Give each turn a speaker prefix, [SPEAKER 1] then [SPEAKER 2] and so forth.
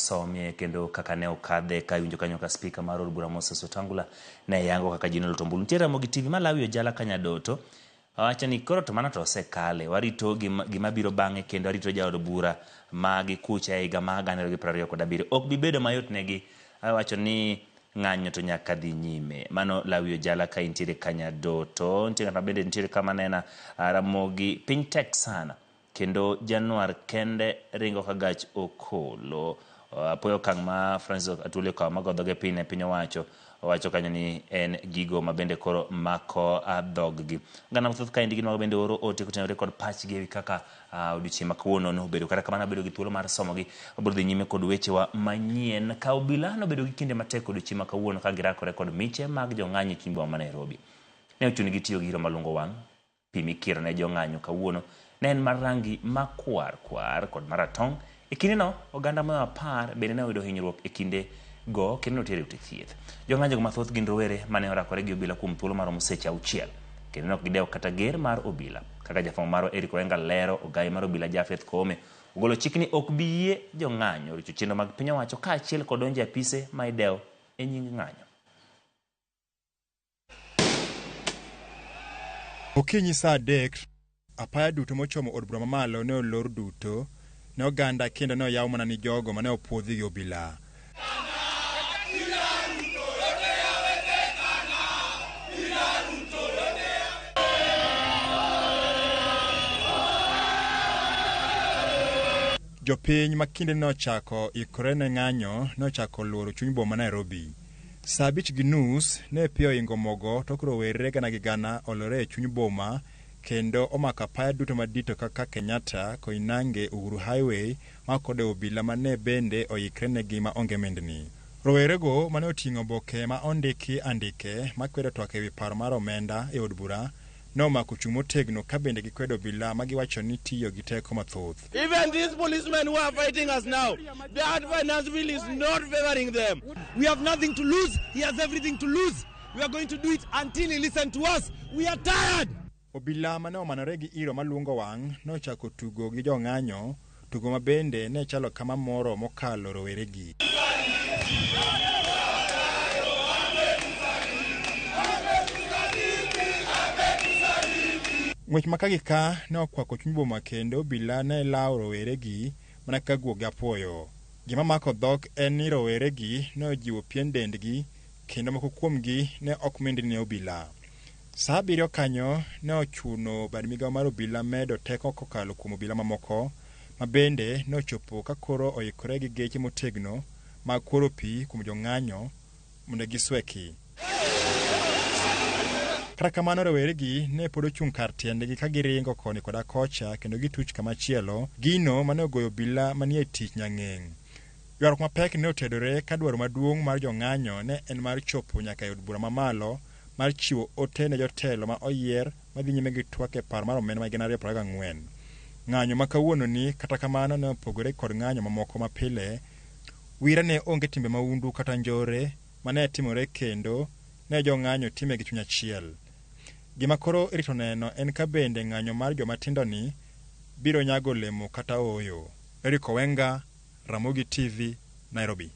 [SPEAKER 1] osomie kendo kaka ne okadhe ka iwinjo kanyo ka spika mar od bura Moses Wetangula ne yango kaka ji noloto ombulu. Nitie Ramogi TV Malawi Ojala Kanyadoto owacho ni koro to mano to osekale, warito gima, gima biro bang'e kendo arito jaod bura magi kucha e higa mar 2027. Ok bi bedo mayot negi, awacho ni ng'anyo to nyaka dhi nyime. Mano Lawi Ojala ka intiere Kanyadoto. Nitie ng'at ma bende nitiere kama nena Ramogi piny tek sana kendo Januar kende ringo ka gach okolo. Apoyo okang' ma Francis Atwoli okawo mago dhoge piny ne piny owacho. Owacho kanyo ni en gigo ma bende koro mako dhoggi. Oganda mathoth kaendi gin mago bende oro ote kotenore kod pachgi ewi kaka odiochieng' ma kawuono nobedo. Kata kamano abedo gi thuolo mar somogi. Wabiro dhi nyime kod wechewa manyien. Ka obila nobedo gi kinde matek odiochieng' ma kawuono ka girakore kod miche mag jong'anyo e chuny boma ma Nairobi. Ne ochunigi tiyo gi hiro malungo wang'. Pi mikiro ne jong'anyo kawuono ne en mar rangi makwar kwar kod maratong'. E kindeno, oganda moyo apar bende ne oyudo hinyruok e kinde go kendo noter e ute thieth. Jong'anyogo mathoth gin rowere mane orakore gi obila kuom thuolo maromo seche auchiel kendo ne ok gidewo kata ger mar obila. Kaka jafwambo marwa Eric Oenga lero, ogayi mar obila Japheth Koome ogolo chik ni ok bi yie jong'anyo richo chenro mag piny owacho kaachiel kod donjo e apise ma idewo e nying ng'anyo.
[SPEAKER 2] Okinyi saa 3, apaya duto mochomo od bura mamalo ne olor duto ne oganda kendo ne oyaw mana ni jogo mane opuodhi gi obila. Jopiny ma kinde ne ochako ikore ne ng'anyo ne ochako luoro chuny boma Nairobi. Saa 5:30 ne pi ohingo mogo tok rowere gana gi gana olore e chuny boma kendo omako apaya duto madito kaka Kenyatta, Koinange, Uhuru Highway ma kod obila mane bende oikre negi ma onge mindni. Rowerego mane oting'o oboke ma ondiki andike makwedo twak ewi paro mar omenda e od bura ne omako chung' motegno ka bende gikwedo obila ma giwacho ni tiyo gi teko mathoth.
[SPEAKER 3] Even these policemen who are fighting us now, that finance bill is not favoring them.
[SPEAKER 4] We have nothing to lose. He has everything to lose. We are going to do it until he listens to us. We are tired.
[SPEAKER 2] Obila mane omanore gi iro maluongo wang' nochako tugo gi jong'anyo, tugo ma bende ne chalo kama moro mokalo roweregi. Ng'wech ma ka gi ka ne okwako chuny boma kendo obila ne lawo roweregi mana kaka guok gi apuoyo. Gima mako dhok en ni roweregi ne ojiwo pien dendgi kendo moko kuomgi ne ok mindni ne obila. Saa 7 kanyo ne ochuno bad migawo mar obila medo teko kokalo kuom obila mamoko ma bende ne ochopo ka koro oikore gi geche motegno mag kworo pi kuom jong'anyo mondo gisweki. Kata kamano roweregi ne pod ochung' kar tiendgi ka giringo koni koda kocha kendo gituch kama chielo, gino mane ogoyo obila manie tich nyang'eng'. Ywaruok mapek ne otedore ka dwaro maduong' mar jong'anyo ne en mar chopo nyaka e od bura mamalo mar chiwo ote ne jotelo ma oyier madhi nyime gi twak e paro mar omenda ma 2024. Ng'anyo ma kawuononi kata kamano ne opogore kod ng'anyo mamoko ma pile, wire ne onge timbe mahundu kata njore ma ne timore kendo ne jong'anyo time gi chuny achiel. Gima koro irito neno en ka bende ng'anyo mar joma tindo ni biro nyago olemo kata ooyo. Eric Owenga, Ramogi TV, Nairobi.